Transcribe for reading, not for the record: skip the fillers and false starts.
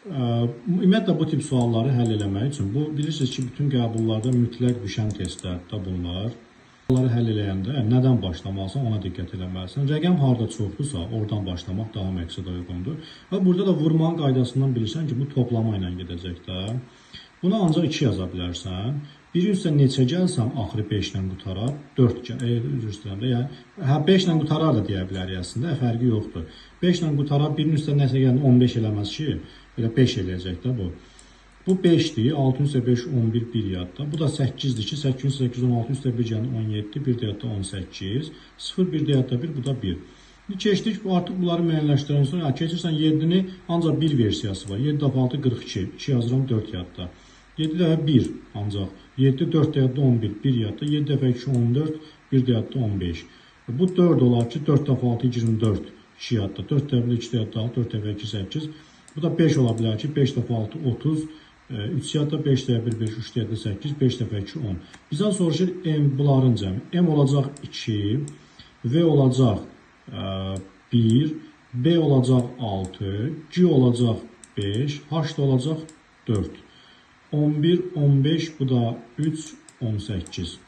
Ümumiyyətlə bu tip sualları həll eləmək üçün bu bilirsiniz ki, bütün qəbullarda mütləq düşən testlərdir də bunlar. Sualları həll eləyəndə nədən başlamalısan, ona diqqət eləməlisən. Rəqəm harda çoxdursa, oradan başlamaq daha məqsədə uyğundur. Və burada da vurmanın qaydasından bilirsən ki, bu toplama ilə gedəcək də. Buna ancaq 2 yaza bilərsən. Biri üstə neçə gəlsəm, axırı 5 ilə qutarar. 4, üzr istəyirəm də, yəni, hə 5 ilə qutarar da deyə bilərik əslində, fərqi yoxdur. 5 ilə qutarar, birinin üstə nəsə gələn 15 eləməz ki, belə 5 eləyəcək də bu. Bu 5-dir, 6 üstə 5, 11, 1 yadda. Bu da 8-dir ki, 8 üstə 8, 16 üstə 1 gələn 17, 1 də yadda 18, 0, 1 də yadda 1, bu da 1. İndi keçdik, artıq bunları müəyyənləşdirəndən sonra, keçirsən 7-ni ancaq bir versiyası var. 7 dəfə 6, 42, 2 yazıram 4 yadda. 7 dəfə 1 ancaq, 7, 4 də yadda 11, 1 yadda, 7 dəfə 2, 14, 1 də yadda 15. Bu 4 olar ki, 4 dəfə 6, 24, 2 yadda, 4 dəfə 1, 2 də yadda 6, 4 dəfə 2, 8. Bu da 5 ola bilər ki, 5 dəfə 6, 30, 3 yadda, 5 dəfə 1, 5, 3 də yadda 8, 5 dəfə 2, 10. Bizdən soruşur M bunların cəmi. M olacaq 2, V olacaq 1, B olacaq 6, G olacaq 5, H da olacaq 4. 11, 15, bu da 3, 18.